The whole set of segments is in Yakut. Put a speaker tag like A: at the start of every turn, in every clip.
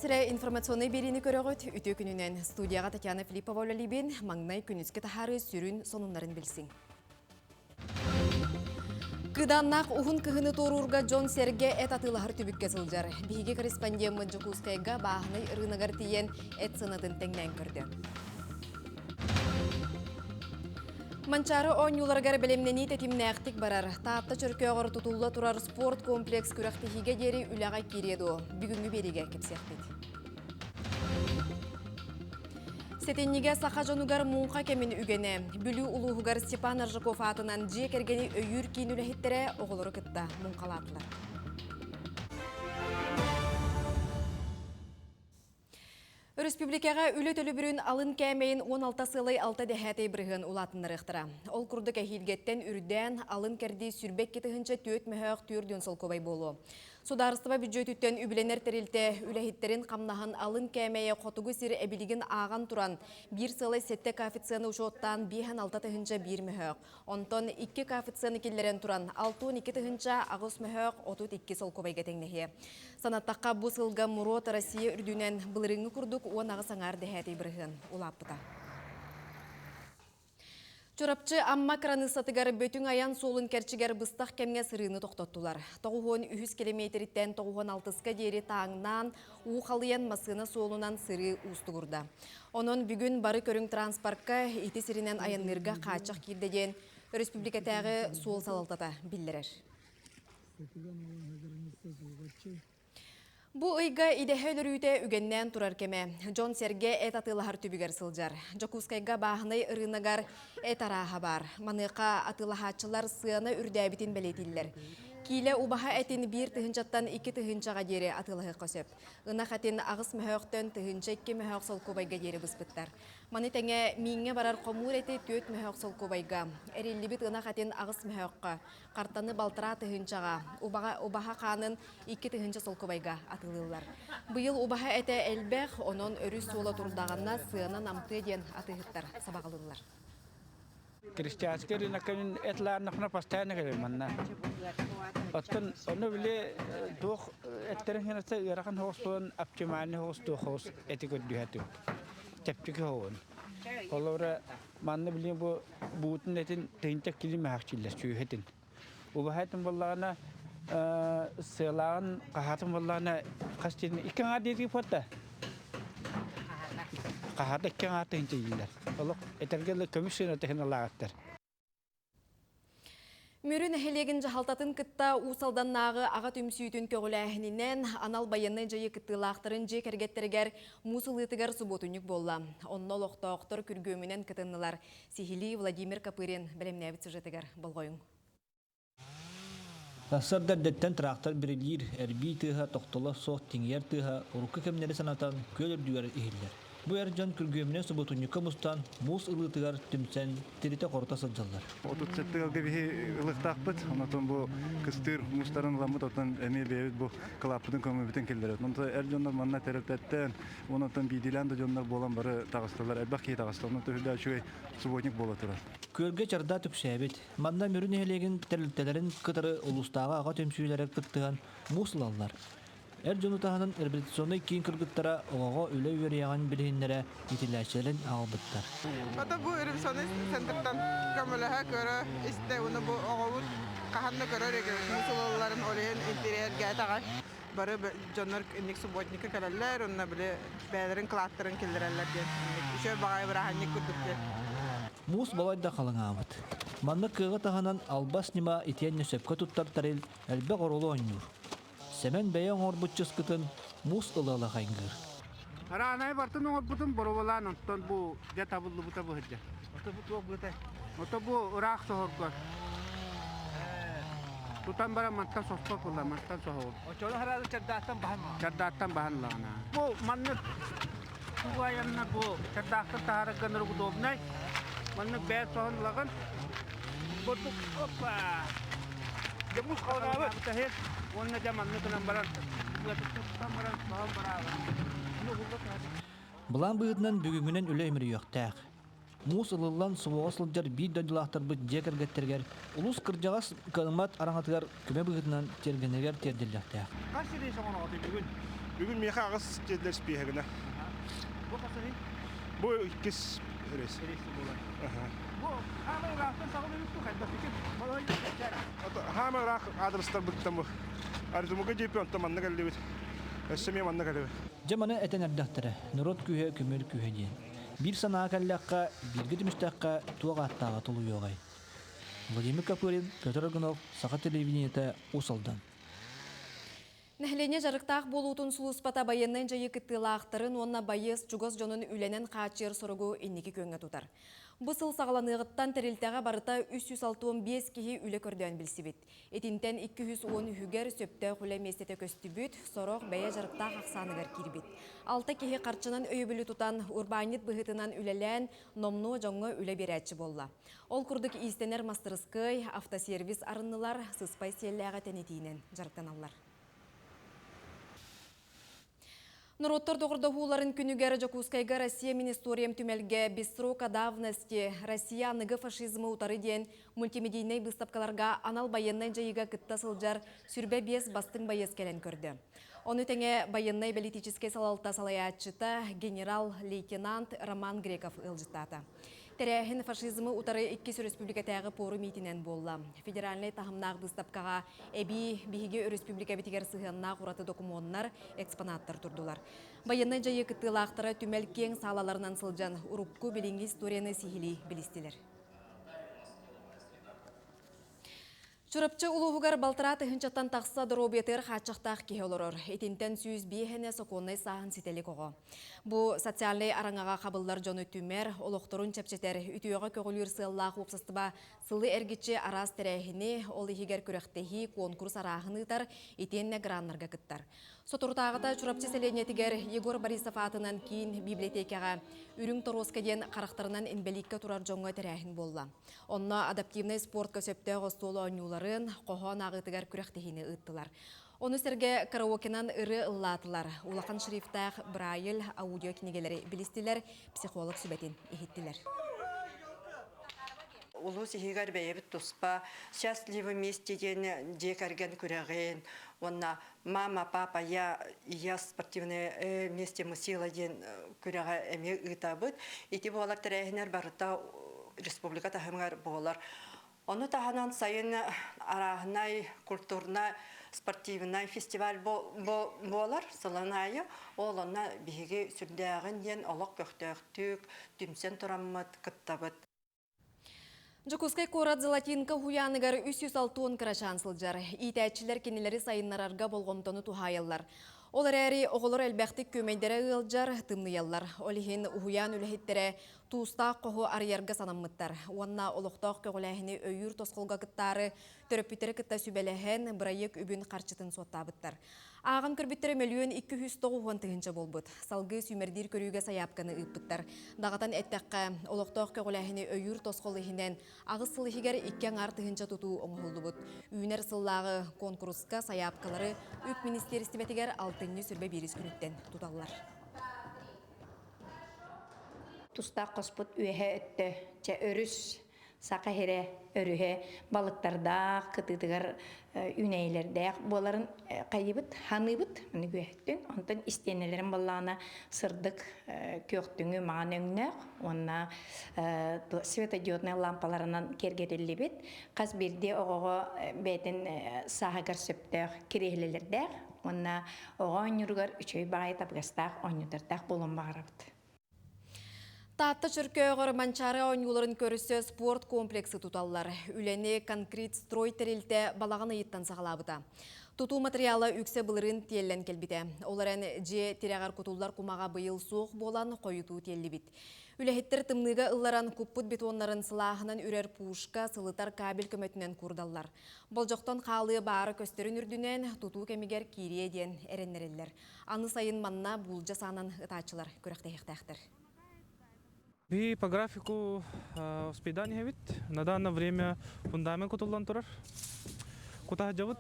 A: сирэ информационнай биэриини көрөҕүт. Үтүө күнүнэн студияҕа Татьяна Филиппова үлэлиибин. Маҥнай күнүскү таһаарыы сүрүн сонуннарын билсиҥ. Кыдааннаах уһун кыһыны туоруурга дьон-сэргэ эт атыылаһар түбүккэ сылдьар. Биһиги корреспондеммыт Дьокуускайга бааһынай ырыынагар тиийэн эт сыанатын тэҥнээн көрдө. Манчаары оонньууларыгар бэлэмнэнии тэтимнээхтик барар. Таатта Чөркөөҕөр тутулла турар спорт комплекс күрэхтэһиигэ диэри үлэҕэ киириэ дуо? Бүгүҥҥү биэриигэ кэпсиэхпит. Сэтинньигэ саха дьонугар муҥха кэмин үгэнэ. Бүлүү улууһугар Степан Аржаков аатынан дьиэ кэргэни өйүүр киин үлэһиттэрэ оҕолору кытта муҥхалаатылар. Өрөспүүбүлүкэҕэ үлэ төлөбүрүн алын кээмэйин 16 сыалай 6 дэһээтэй бырыһыан улаатыннарыахтара. Ол курдук эһиилгэттэн үрдээн, алын кэрдии 22 тыһыынча 4 мөһөөх 4 солкуобай буолуо. Судаарыстыба бүддьүөтүттэн үбүлэнэр тэрилтэ үлэһиттэрин хамнаһын алын кээмэйэ хотугу сир эбилигин ааҕан туран, биир сыалай сэттэ коэффициены учуоттаан 56 тыһыынча 1 мөһөөх, онтон икки коэффициены киллэрэн туран 62 тыһыынча 8 мөһөөх 32 солкуобайга тэҥнэһиэ. Санаттахха, бу сылга МУРОТ Россия үрдүнэн былырыыҥҥы курдук 18 аҥаар дэһээтий бырыһыан улааппыта. Чурапчы Амма кыраныыссатыгар Бөтүҥ айан суолун кэрчигэр быстах кэмҥэ сырыыны тохтоттулар. 93 килэмиэтириттэн 96-ка диэри тааҥнаан, уу халыйан массыына суолунан сырыы уустугурда. Онон бүгүн бары көрүҥ транспортка ити сиринэн айанныырга хааччах киирдэ диэн өрөспүүбүлүкэтээҕи суол салалтата биллэрэр. Бу ыйга идэһэ өлөрүүтэ үгэннээн турар кэмэ. Дьон-сэргэ эт атыылаһар түбүгэр сылдьар. Дьокуускайга бааһынай ырыынагар эт арааһа баар. Маныаха атыылаһааччылар сыана үрдээбитин бэлиэтииллэр. Киилэ убаһа этин биир тыһыынчаттан 2 тыһыынчаҕа диэри атыылаһыахха сөп. Ынах этин 8 мөһөөхтөн 1002 мөһөөх солкуобайга диэри быспыттар. Маны тэҥэ мииҥҥэ барар хомуур эти 4 мөһөөх солкуобайга, эриллибит ынах этин 8 мөһөөххө, Хартаны 1,5 тыһыынчаҕа, убаһа хаанын 2 тыһыынча солкуобайга атыылыыллар. Быйыл убаһа этэ элбэх, онон өрүс суола турдаҕына сыана намтыа диэн атыыһыттар сабаҕалыыллар.
B: Крестьянский рынокка мин этлааннахпына постоянно кэлэр манна. Оттон ону били туох эттерин хинаса ыарахан соҕус буолан оптимальный соҕус туох соҕус эти көрдүһэ түк. Чэпчэки соҕун. Холобура Манна билигин бу буутун этин тыһыынча килим мөһөөхчүллэр сүөһүтүн. Убаһа этин буоллаҕына сыалааҕын хаһаатын буоллаҕына хас диэн икки аҥаар диэтии фото. Хаһаата 2 аҥаар тыһыынча дииллэр. Олох этэргэ дылы көмүс сыаната сыаналаахтар.
A: Мүрү нэһилиэгин дьаһалтатын кытта Уус Алданнааҕы аҕа түмсүүтүн көҕүлээһининэн анал байыаннай дьайыы кыттыылаахтарын дьиэ кэргэттэригэр муус ылыытыгар субуотунньук буолла. Онно олохтоохтор күргүөмүнэн кытыннылар. Сиһилии Владимир Копырин бэлэмнээбит сюжетыгар болҕойуҥ.
C: Сарсыарда эрдэттэн трактор бирилиир, эрбии тыаһа тохтоло суох тиҥийэр тыаһа урукку кэмнэри санатан күөл үрдүгэр иһиллэр. Бу эр дьон күргүөмүнэн субуотунньукка мустан, муус ылыытыгар түмсэн, тиритэ-хорута сылдьаллар.
D: 37 ыалга биһи ылыктаахпыт. Онотон бу кыстыыр муустарын ыламмыт, оттон эмиэ бэйэбит бу кылааппытын көмөбүтүн киллэрэбит. Онтон эр дьоннор манна тэрилтэттэн, онтон биирдиилээн да дьоннор буолан бары таҕыстылар. Элбэх киһи таҕыста. Онон төһүллэ үчүгэй субботник буола турар.
C: Күөлгэ чарда түксээбит. Манна Мүрү нэһилиэгин тэрилтэлэрин кытары улуустааҕы аҕа түмсүүлэрэ кыттыһан муус ылаллар. Эр дьону таһынан реабилитационнай киин кыргыттара оҕоҕо үлэ үөрүйэҕин билиһиннэрэ иитиллээччилэрин аҕалбыттар.
E: Ото бу реабилитационнай центртан көмөлөһө көрө истэ уну бу оҕобут хаһан да көрөр эгэбит муус ылалларын ол иһин интириэһиргээтэ бары дьоннор инник субботникка кэлэллэр уонна били бэйэлэрин кылааттарын киллэрэллэр диэн үчүгэй баҕайы бырааһынньык курдук диэн.
C: Муус балайда халыҥаабыт. Манна кыаҕы таһынан албас ньыма итиэннэ сөпкө туттар тарил элбэх оруолу оонньуур. Сэмэн бэйэ оҥорбут чыскытын муус ыла-ыла хайгыыр.
B: Араанай бартын оҥорбутун боруобалаан онтон бу дьэ табыллыбыта быһыдьа. Ото бу туох быытай? Ото бу ыраах соһорго. Тутан баран мантан соспот буолла, мантан соһоҕун.
C: Оччону хараалы чардааттан баһан
B: Чардааттан баһан ылаҕына. Бу маннык тугайанна бу чардаахтан таһаарар гынар удобнай. Маннык бэйэ соһон ылаҕын. Бурдук опа! Дьэ муус халыҥаабыт. Уонна дьэ маннык гынан баран тутан баран соһон бараабын.
C: Былаан быһыытынан бүгүҥҥүнэн үлэ үмүрүйүөхтээх. Муус ылыллан суоҕа сылдьар биир дойдулаахтарбыт дьиэ кэргэттэригэр улуус кырдьаҕас кыаммат араҥатыгар көмө быһыытынан тиэргэнигэр тиэрдиллиэхтээх.
B: Хас сирэй соҥоноҕото бүгүн?
F: Бүгүн миэхэ аҕыс дьиэлэр испииһэгинэ.
B: Бу хасыһый?
F: Бу иккис рейс.
B: Рейс буолар. Бу хаамай ыраахтан саҕалыыбыт дуу хайдах ити балай
F: Хаамай ыраах аадырыстарбыттан бу. Арзумуга диэпи онтон манна кэллибит. Өссө эмиэ манна кэлэбит.
C: Дьэ маны этэн эрдэхтэрэ, норуот күүһэ көмүөл күүһэ диэн. Биир санаа кэллэххэ, бииргэ түмүстэххэ туох ааттааҕа тулуйуоҕай? Владимир Копырин, Петр Аргунов, Саха телевидениетэ, Уус Алдан.
A: Нэһилиэнньэ дьарыктаах буолуутун сулууспата байыаннай дьайыы кыттыылаахтарын уонна байыас чугас дьонун үлэнэн хааччыйар соругу инники күөҥҥэ тутар. Бу сыл саҕаланыаҕыттан тэрилтэҕэ барыта 365 киһи үлэ көрдөөн билсибит. Итинтэн 210 үһүгэр сөптөөх үлэ миэстэтэ көстүбүт, сорох бэйэ дьарыктаах ахсааныгар киирбит. Алта киһи харчынан өйөбүлү тутан, урбаанньыт быһыытынан үлэлээн, номнуо дьоҥҥо үлэ биэрээччи буолла. Ол курдук иистэнэр мастарыскыай, автосервис арыннылар, сыспай сиэллээҕи тэнитиинэн дьарыктаналлар. Норуоттар доҕордоһууларын күнүгэр Дьокуускайга Россия Министориям түмэлгэ «Без срока давности. Россия аныгы фашизмы утары» диэн мультимедийнай быыстапкаларга анал байыаннай дьайыыга кытта сылдьар 25 бастыҥ байыас кэлэн көрдө. Ону тэҥэ байыаннай-бэлитиичэскэй салалта салайааччыта генерал-лейтенант Роман Греков ыалдьыттаата. Тэрээһин фашизмы утары иккис өрөспүүбүлүкэтээҕи пуорум иитинэн буолла. Федеральнай таһымнаах быыстапкаҕа эбии биһиги өрөспүүбүлүкэбитигэр сыһыаннаах ураты докумуоннар, экспонаттар турдулар. Байыаннай дьайыы кыттыылаахтара түмэл киэҥ саалаларынан сылдьан урукку билиҥҥи историяны сиһилии билистилэр. Чурапчы улууһугар балтараа тыһыынчаттан тахса доруобуйатыгар хааччахтаах киһи олорор. Итинтэн 105-һэ сокуоннай сааһын ситэ илик оҕо. Бу социальнай араҥаҕа хабыллар дьону түмэр, олохторун чэпчэтэр, үтүөҕэ көҕүлүүр сыаллаах уопсастыба сылы эргиччи араас тэрээһини, ол иһигэр күрэхтэһии, куонкурус арааһын ыытар, итиэннэ граннарга кыттар. Соторутааҕыта Чурапчы сэлиэнньэтигэр Егор Борисов аатынан киин библиотекаҕа Үрүҥ торуоска диэн харахтарынан инбэлииккэ турар дьоҥҥо тэрээһин буолла. Онно адаптивнай спортка сөптөөх остуол оонньууларын, хоһоон ааҕыытыгар күрэхтэһиини ыыттылар. Ону сэргэ караокенан ырыа ыллаатылар, улахан шрифтээх Брайль аудио кинигэлэри билистилэр, психолог сүбэтин иһиттилэр.
G: Улуус иһигэр бэйэбит туспа «Счастливы вместе» диэн дьиэ кэргэн күрэҕин уонна «Мама, папа, я, я спортивная вместе мы сила» диэн күрэҕи эмиэ ыытабыт. Ити буолар тэрээһиннэр барыта республика таһымыгар буолар. Ону таһынан сайын арааһынай культурно спортивнай фестиваль буолар сылын аайы. Ол онно биһиги сүрдээҕин диэн олох көхтөөхтүк түмсэн тураммыт кыттабыт.
A: Дьокуускай куорат Золотинка уһуйааныгар 360 кырачаан сылдьар. Иитээччилэр кинилэри сайыннарарга болҕомтону туһаайаллар. Ол эрээри оҕолор элбэхтик күөмэйдэрэ ыалдьар, тымныйаллар. Ол иһин уһуйаан үлэһиттэрэ туустаах хоһу арыйарга санаммыттар. Уонна олохтоох көҕүлээһини өйүүр тосхолго кыттаары төрөппүттэри кытта сүбэлэһэн, бырайыак үбүн харчытын суоттаабыттар. Ааҕан көрбүттэрэ 1 290 000 буолбут. Салгыы сүүмэрдиир көрүүгэ сайаапканы ыыппыттар. Даҕатан эттэххэ, олохтоох көҕүлээһини өйүүр тосхол иһинэн аҕыс сыл иһигэр икки аҥаар тыһыынча тутуу оҥоһуллубут. Үүнэр сыллааҕы куонкуруска сайаапкалары Үп министиэристибэтигэр алтынньы сүрбэ биирис күнүттэн туталлар.
H: Тустаах хоспут үөһэ өттө, чэ өрүс Саха сирэ өрүһэ балыктардаах, кытыытыгар үүнээйилэрдээх буоларын хайыыбыт, ханыыбыт аны үөһэттэн. Онтон истиэнэлэрин буоллаҕына сырдык күөхтүҥү маҥан өҥнөөх уонна светодиоднай лампаларынан киэргэтиллибит. Хас биирдии оҕоҕо бэйэтин сааһыгар сөптөөх кириэһилэлэрдээх уонна оҕо оонньууругар үчүгэй баҕайы табыгастаах оонньуурдардаах буолуон баҕарабыт.
A: Таатта Чөркөөҕөр Манчаары оонньууларын көрсө спорт комплексы туталлар. Үлэни Конкрет строй тэрилтэ балаҕан ыйыттан саҕалаабыта. Тутуу материала үксэ былырыын тиэллэн кэлбитэ. Ол эрэн дьиэ тирэҕэр кутуллар кумаҕа быйыл суох буолан хойутуу тиэллибит. Үлэһиттэр тымныыга ылларан куппут бетоннарын сылааһынан үрэр пушка, сылытар кабель көмөтүнэн куурдаллар. Болдьохтон хаалыы баара көстөрүн үрдүнэн тутуу кэмигэр киириэ диэн эрэннэрэллэр. Аны сайын манна буулдьа саанан ытааччылар күрэхтэһиэхтээхтэр.
I: Би по графику успейдан иһэбит. На данное время фундамент кутуллан турар. Кутаһдьабыт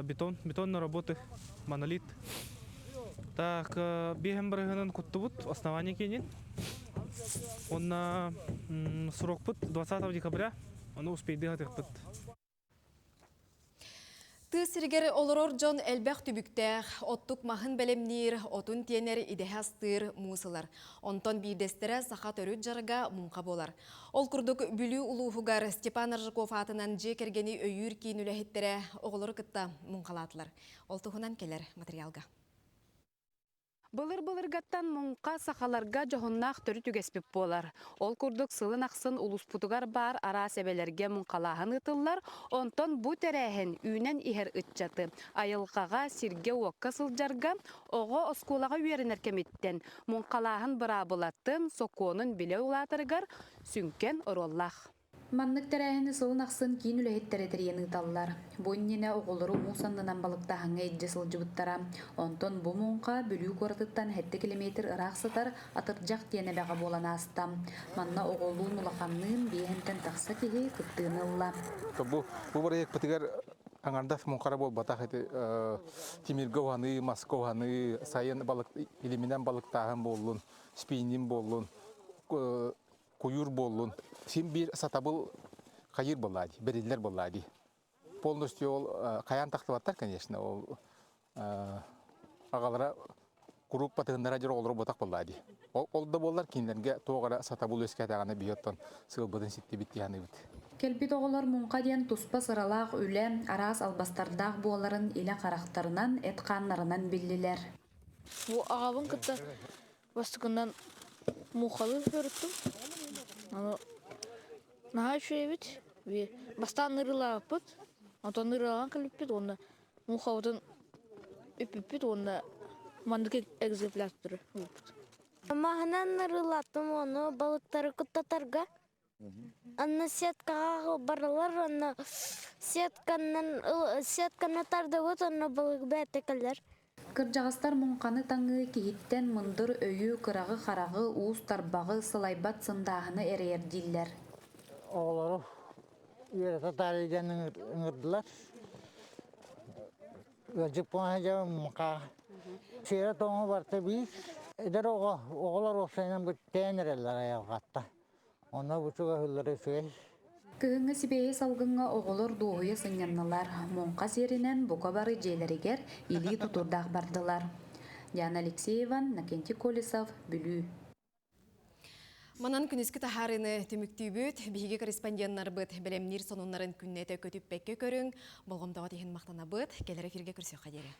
I: бетон, бетонной работы, монолит. Так, биэһэн барыһынан куттубут, основание киинин. Онна срокпут 20 декабря, ону успейдыы хатыахпыт.
A: Тыа сиригэр олорор дьон элбэх түбүктээх, оттук маһын бэлэмниир, отун тиэнэр, идэһэ астыыр, муус ылар. Онтон биирдэстэрэ саха төрүт дьарыга муҥха буолар. Ол курдук Бүлүү улууһугар Степан Аржаков аатынан дьиэ кэргэни өйүүр киин үлэһиттэрэ оҕолору кытта муҥхалаатылар. Ол туһунан кэлэр материалга.
J: Былыр-былыргаттан муҥха сахаларга дьоһуннаах төрүт үгэспит буолар. Ол курдук сылын ахсын улууспутугар баар араас эбэлэргэ муҥхалааһын ыытыллар. Онтон бу тэрээһин үүнэн иһэр ыччаты айылҕаҕа, сиргэ-уокка сылдьарга, оҕо оскуолаҕа үөрэнэр кэмиттэн муҥхалааһын быраабылатын, сокуонун билэ улаатарыгар сүҥкэн оруоллаах.
K: Маннык тэрээһини сылын ахсын киин үлэһиттэрэ тэрийэн ыыталлар. Бу иннинэ оҕолору муус аннынан балыктааһыҥҥа илдьэ сылдьыбыттара. Онтон бу муҥха Бүлүү куоратыттан сэттэ килэмиэтир ыраах сытар Атырдьах диэн эбэҕэ буолан ааста. Манна оҕолуун улаханныын биэһинтэн тахса киһи кыттыыны ылла.
L: Бу бу бырайыакпытыгар аҥардас муҥхара буолбатах ити тимиргэ уһаныы, маска уһаныы, сайын балык илиминэн балыктааһын буоллун, спиннинг буоллун, куйуур буоллун, син биир сатабыл хайыыр буоллаа дии, бэриллэр буоллаа дии. Полностью ол хайаан тахсыбаттар, конечно, ол аҕалара куруук батыһыннара дьэр оҕолоро буотах буоллаа дии. Ол да буоллар кинилэргэ туох эрэ сатабыл үөскээтэҕинэ биһи оттон сыалбытын ситтибит дии саныыбыт.
K: Кэлбит оҕолор муҥха диэн туспа сыралаах үлэ, араас албастардаах буоларын илэ харахтарынан, эт хааннарынан биллилэр.
M: Бу аҕабын кытта Бастакынан муухалыы сырыттым. Аны наһаа үчүгэй эбит. Бастаан ырыалаабыппыт, онтон ырыалаан кэлбиппит уонна муухабытын үппүппүт уонна маннык экземплярдары ылбыппыт.
N: Маһынан ырыалаатым уонна балыктары куттатарга. Анна сеткаҕа баралар уонна сетканан сетканы тардыбыт уонна балык бэйэтэ кэлэр.
K: Кырдьаҕастар муҥханы таҥыы киһиттэн мындыр өйү, кыраҕы-хараҕы, уус тарбаҕы, сылайбат сындааһыны эрэйэр дииллэр.
O: Оҕолору үөрэтэ таарыйа диэн ыҥырдылар. Ыалдьыт буолан сылдьабын муҥха. Сиэрэ тоҥо барыта биир. Эдэр оҕо, оҕолор уопсайынан бүттээн эрэллэр айылҕатта. Онно бу чугаһыыллара үчүгэй.
K: Кыһыҥҥы сибиэһэй салгыҥҥа оҕолор дуоһуйа сынньаннылар, муҥха сиэринэн бука бары дьиэлэригэр илии тутуурдаах бардылар. Диана Алексеева, Иннокентий Колесов, Бүлүү.
A: Манан күнүскү таһаарыыны түмүктүүбүт. Биһиги корреспонденнарбыт бэлэмниир сонуннарын күннэтэ көтүппэккэ көрүҥ. Болҕомтоҕо тиһин махтанабыт. Кэлэр эфиргэ көрсүөххэ диэри.